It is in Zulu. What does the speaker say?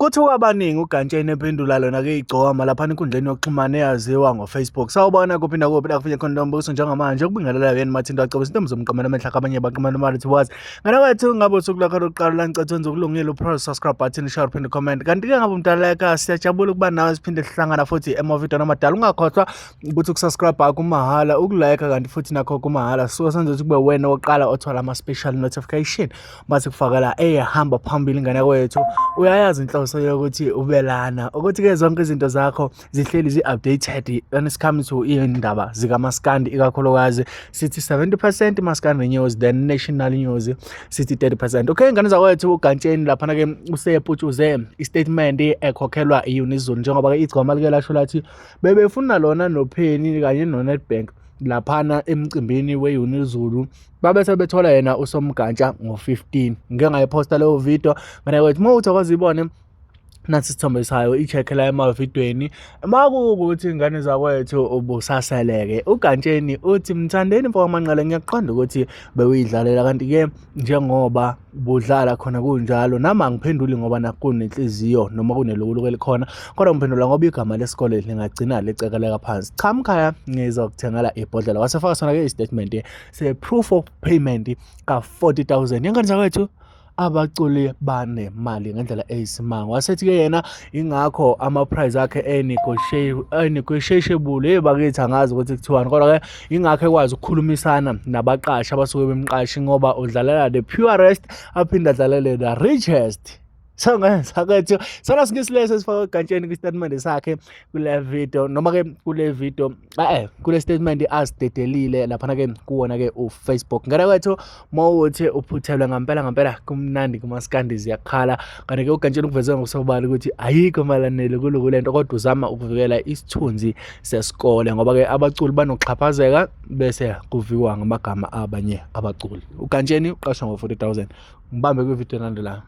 Kuthiwa abaningi uGantsheni ephendula lona-ke igcokama laphana enkundleni yokuxhumana eyaziwa ngoFacebook. Sawubona kuphi nakuphi la kufike khona ntombuso njengamanje ukubingelela yena Mathinto acebisa intombi zomqamela amehla kabanye baqamela imali thi wazi. Ngane kwethu ngabe usuku lwakho lokuqala la ngicela wenze okulungile upress subscribe button share uphinde comment. Kanti-ke ngabe umdala like siyajabula ukuba nawe siphinde sihlangana futhi emavidiyweni amadala. Ungakhohlwa ukuthi ukusubscribe kumahhala ukulike kanti futhi nakho kumahhala so senze ukuthi kube wena oqala othola ama-special notification mase kufakela eyehamba phambili ingane kwethu uyayazi inhloso yokuthi ubelana ukuthi-ke zonke izinto zakho zihleli zi-updated when it comes to iy'ndaba zikamaskandi ikakhulukazi sithi 70% maskandi news then national news sithi 30%. Okay ingane zakwethu uGantsheni laphana-ke useputshuze i-statement ekhokhelwa i-Unizulu njengoba-ke igcoma like lasho lathi bebefuna lona noPenny kanye noNedbank laphana emcimbini we-Unizulu babe sebethola yena uSomgantsha ngo-15. Ngike ngayiphosta leyo video mina kwethu uma uthi awukazibone nasi isithombe sayo i-check la emavidweni makuwukuthi ingane zakwethu ubusaseleke uGantsheni uthi mthandeni mfo kaManqele ngiyaqonda ukuthi bewuyidlalela kanti-ke njengoba budlala khona kunjalo nami angiphenduli ngoba nakunenhliziyo noma kunelukuluku elikhona kodwa ngiphendula ngoba igama lesikole lingagcina licekeleka phansi cha mkhaya ngizokuthengela ibhodlela wasefaka sona-ke istatement se-proof of payment ka-40 000 ingane zakwethu abaculi banemali ngendlela eyisimanga wasethi-ke yena ingakho ama-prize akhe e-negotiable hey bakithi angazi ukuthi kuthiwani kodwa-ke ingakho ekwazi ukukhulumisana nabaqashi abasuke bemqashi ngoba udlalela the purest aphinde adlalele the richest so ngathi sona singisi leso esifaka egantsheni kwistatimende sakhe kule video noma-ke kule video eh kule statement asidedelile laphana ke kuwona ke uFacebook ngane kwethu mawuthi uphuthelwe ngampela ngampela kumnandi kumaskandi ziyakhala kanti ke uGantsheni ukuveze ngokusobala ukuthi ayikho malanele kuloku lento kodwa uzama ukuvikela isithunzi sesikole ngoba ke abaculi banokuxhaphazeka bese kuvikwa ngamagama abanye abaculi. uGantsheni uqashwa ngo-40000. Ngibambe kwividiyo elandelayo.